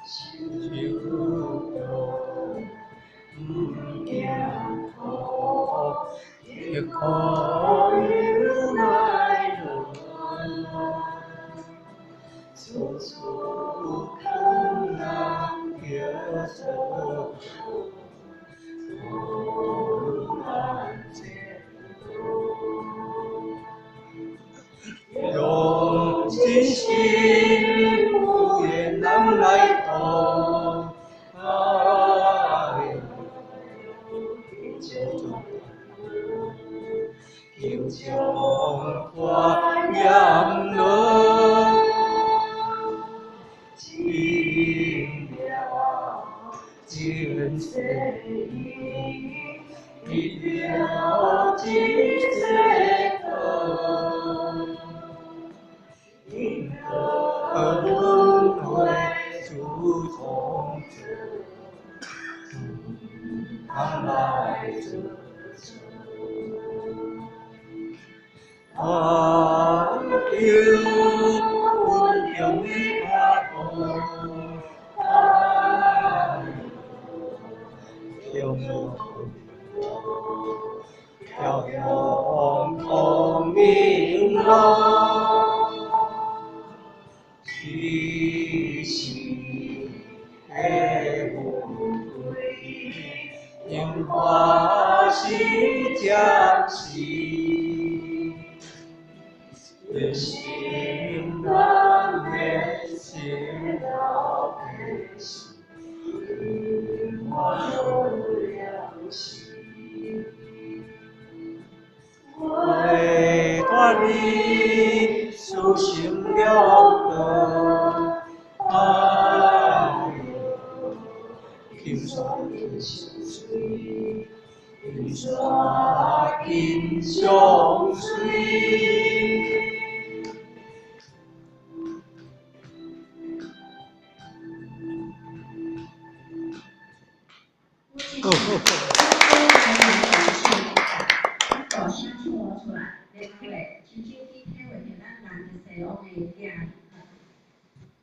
手中毋惊苦，刻苦又耐劳，处处困难叫做苦，无难前途。用真心有缘人來度，哎求將破業輪，清了前世因，得了這世果，因果輪迴自從這，毋通來執著。啊，求穩強的跤步，哎喲，飄向光明路，一世的輪迴，櫻花是暫時。願心難免心老悲喜，我有良心。為大利修行了得，哎喲，金山緊相隨，金山緊相隨。好。